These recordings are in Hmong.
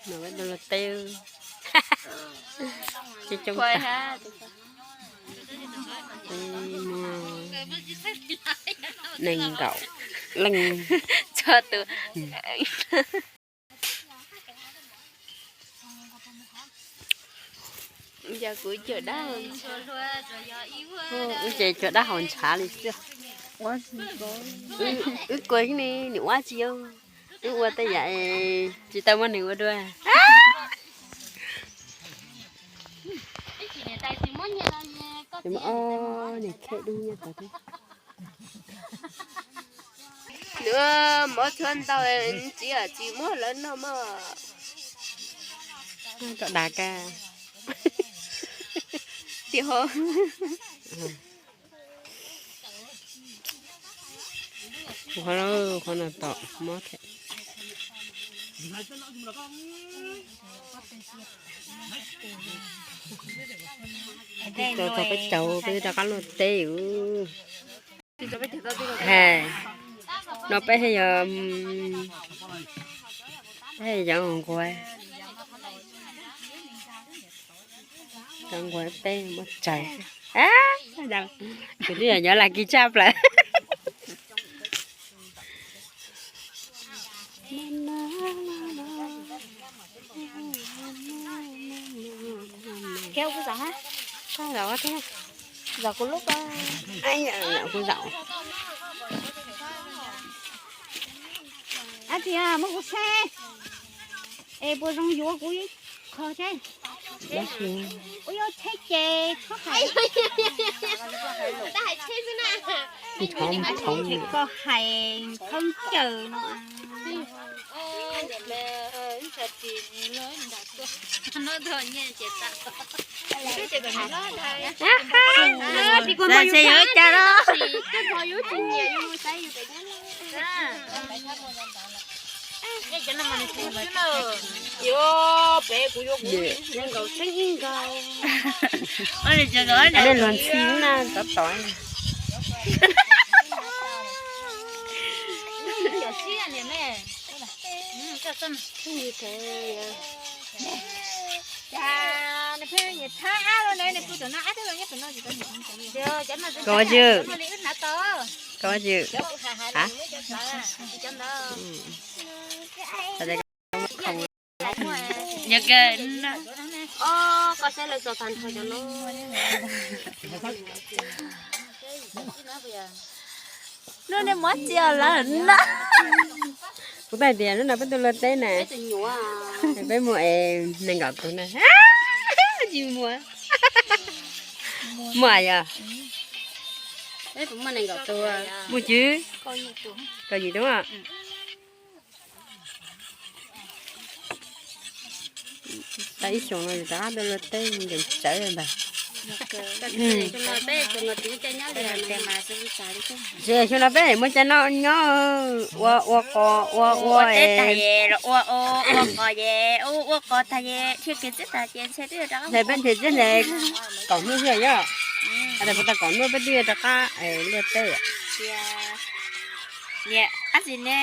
Los teb coob coob tag. Nees nkaum leej. Txog tus. Yog kuv cog dab, ces cog dab haus ntshav li xwb. Wb kua ne, nws ua tsi, wb ua tej yam tsis tau muaj nws ua dua. Ob niag kheb dub nyob tod thiab. Nws muab tshuaj ntau, tsis, tsis muab lawv noj mog. Kom dag ka. Tiag ho. Qhov no tom mob thiab. Tso txog peb caug peb rov qab luaj teb. Hais, no peb yog, peb yog nquag, cov nquag peb muab tsaws. Kuv twb yog nyob lag kis tshaj plaws. Kuv zaum thiab. Zaum kuv lub ko. Kuv zaum. Ab tsi, muab kuv tsheb es puas zoo yuav kuv kho seb. Kuv yuav tsheb ces txhob hais, koj hais thoob cawm no. Ces yuav cas los. Yuav pem kuv yuav kuv nees nkaum tseeb ib nkaus. Nej luag ntxhi na tov tod. Koj ua tsi? Koj ua tsi? Yog koj saib lawv txog tag nrho cov no. Lub niag muab txias lawm na. Kuv tau tias hnub no peb tuaj luaj teb na, peb muaj es nees nkaum tus na. Tsis muaj. Muaj yog. Muaj cwv. Kaum yim tus. Tau ib xyoos no rov qab tuaj luaj teb nkees tsawv ntag. Xyoo no peb muaj cai noj nyob, ua ua qos ua ua teb tag es ua ua qos es ua ua qos tag es dhia kiag txij tag ces ntshe twb yuav rov qab, ntshe peb ntshe twb ntshe kaum hnub thiaj yog, tas puas tau kaum hnub peb twb yuav rov qab luaj teb. Niam, ab tsi ne,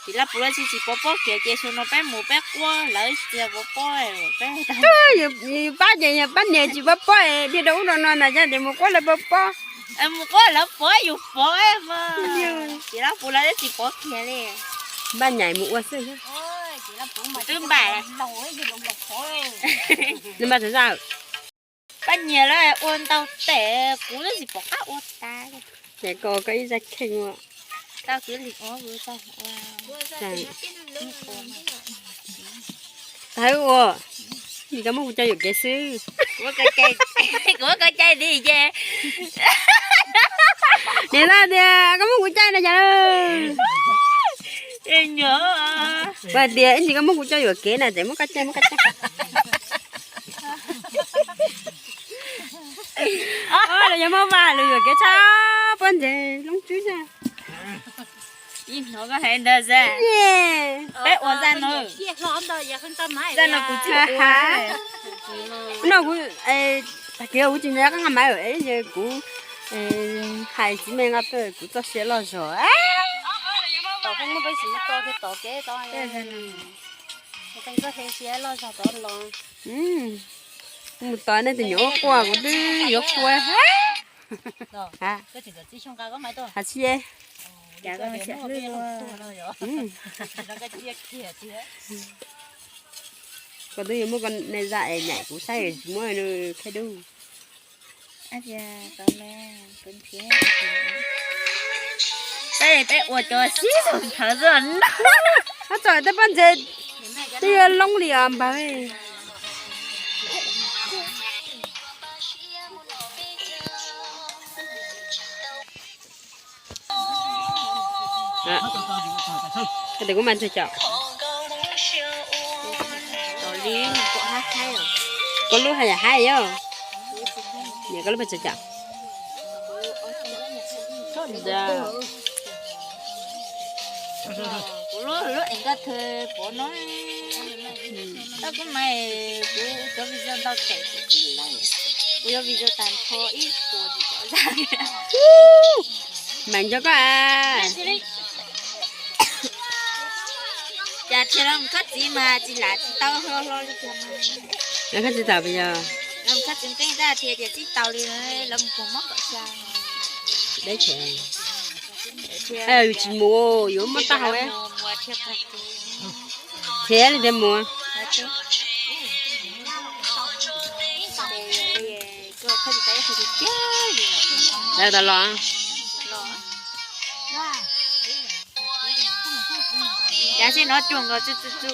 txiv Laj Puv lawv tsis tsis pov pob kiag ces xyoo no peb mus peb quab lawv txias pov pob peb. Yus pab ces yog pab niam tsis pov pob dhia rau ub rau no ntag ces mus quab lawv pov pob. Mus quab lawv pov yus pov mas. Txiv Laj Puv lawv tsis pov kiag li. Npaj nyaim mus ua xwb. Twb npaj. Nws npaj txawv zaj. Pab nyias lawv ua ntau tes kuv twb tsis pom qab ua tas. Ces koj koj ib zaj kheej ua. Tau kwv lim ua kuv tau ua. Tau ua. Nim koj muab kuv coj yuam kev xwb. Kuv muab koj caij li ces. Nim no tias koj muab kuv caij na cas. Kuv hais tias ib ntsis koj muab kuv coj yuam kev na ces muab koj caij muab koj caij. Lawv yog muab vaj lawv yuam kev tshaj pob ntseg loob tswb xwb. Ib hnov koj hais ntawd xwb. Peb ua zaj no, zaj no kuv tsis ua. No kuv, tag kis kuv tsis nco qab nqa maiv es kuv hais txiv me nqa tuaj kuv txoj sia loj zog. Tom peb muab peb tsis muab to kiag tom kev to. Mus tos nej tus nyuam quaj quaj kuv twb yuav quaj. Has txi. Koj twb yuav muab koj nej zaj es nyaim kuv saib tsis muab nws khej dub. Peb ua cov sib thawv xwb no. Ob txog tej pob ntseg twb yuav loob li os npawg. Koj tes kuv mas ntse cov. Koj lub haj yam haib os. Niam koj lub pes tsawg cov? Kuv lub lub ev nkaj thw pov no. Tau kuv mas kuv cov video ntau txawm kuv tij laij. Kuv yuav video tag nrho ib puas tsis tau zaj. Meem nco koj a. Cas rhiav los khab txiv mas tsis lam tsis tau hlo hlo li cas mas. Los khab txiv tau puas yog? Los khab txiv nqeeb tab tias tias tsis tau li, lawv mus pus mob kom xya. Deb tsam. Yus tsis mus yuav muab tau hauv. Thiab li tias mus. Lawv tau los. Cas xij no cuag nkaus tsu tsu tsu.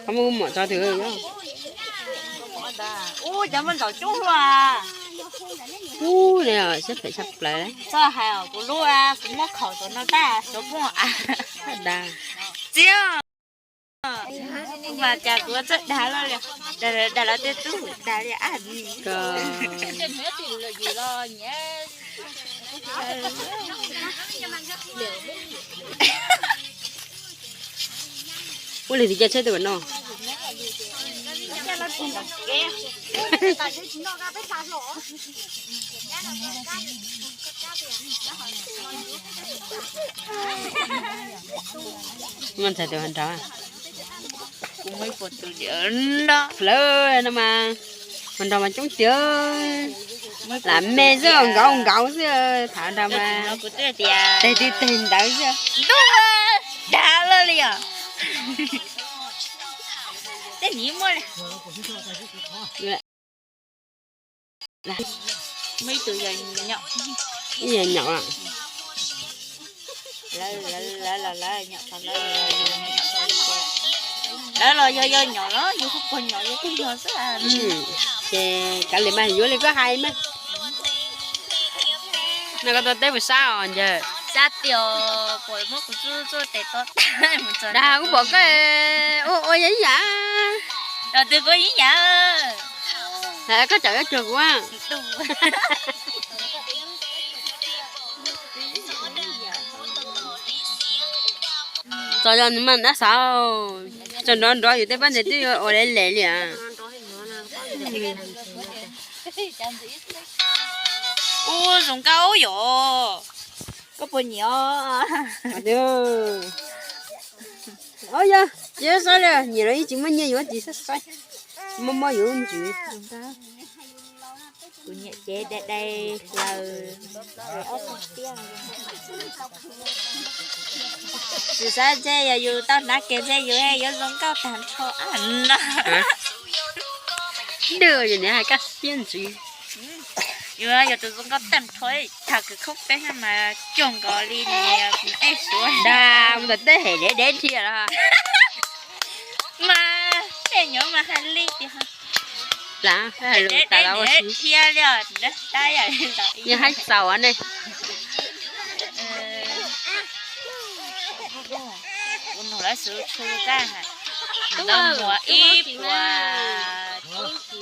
Koj muab muam tso twg? Ub, cov muaj ntsaum coob luaj. Ub, siab phem tshaj plaws. Txoj hais os, kuv lub, kuv muab khaum saum no tab saum pooj av. Txiv, mas cas kuv txawj dag lawm li. Dag lawv tej tub dag li ab. Ua li tiv ca tsheb twb no. Muaj ntxhais tus hluas nraug. Lawv no mas hluas nraug mas coob tiag. Lam me xwb, nkaus nkaus xwb, tham nrog mas teg twb teg ntawd xwb. Ntuj, dag lawm li os. Tej nim muaj li. Muaj ib tug yog nyaum. Ib yog nyaum. Lawv los yog yog nyaum los yus kuj puag nyaum yus kuj yog xwb. Ces kav liam mas yuav li koj hais mas. No koj tuaj teb puas sab os ncaws? Sab tiag, puas muab kuv txuj txuj tes to. Dag kuv pom koj ua ua yam ib yam. Los twg kuv ib yam. Koj tsam koj cuag kuv. Txog yog nws mas nab xav, txog nrov nrov yus tej pob ntseg twb yuav ua le le li as. Ub, zoo nkauj yom. Koj puas nyiam? Yog, yog xav li nyiam los yeej tsis muaj nyiaj yuav tsis xav xav, mob mob yuav lub ntsws. Kuv nyiam cev dai dai hlaws. Tsis xav ntshe yog yus tau hnav kiag ntshe yus yuav zoo nkauj tag nrho no. Dwb yus niam hais kaj siab ntxwv. Yus yog tus zoo nkauj tag nrho, tham kwv khoob peb mas cuag nkaus li niam ej suav dag mus tom tej hem dev dev dhia los. Mas tej nyuam mas hais li tias, lam hais lus tas los ua si. Dhia li os, tab yam li ntawd. Yog haib txaus ne. Kuv nug lawv xwv tshu kaj, lawv muas ib puas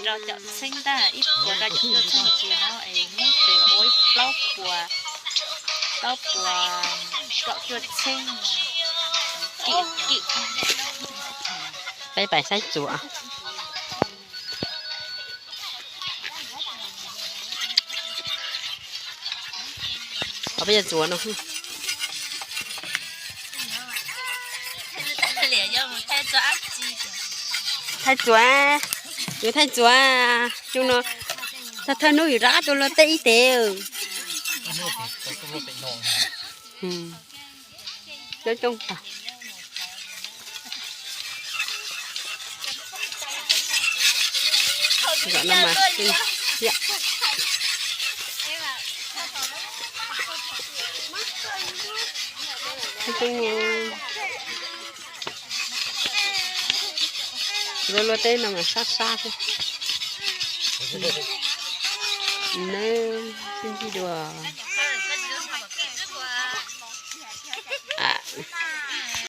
rau caum txheeb ntag, ib puas rau caum cuaj txheeb ntsia no es muab tes los ua ib plaub puas, plaub puas Peb pais saib txuas. Qhov peb yuav txuas no. Thaij txuas, yuav thaij txuas. Xyoo no thawj hnub yus rov qab tuaj luaj teb ib teg. Coob coob tag. Zaum no mas, luaj luaj teb no mas sab sab xwb. Neb sib ntsib dua.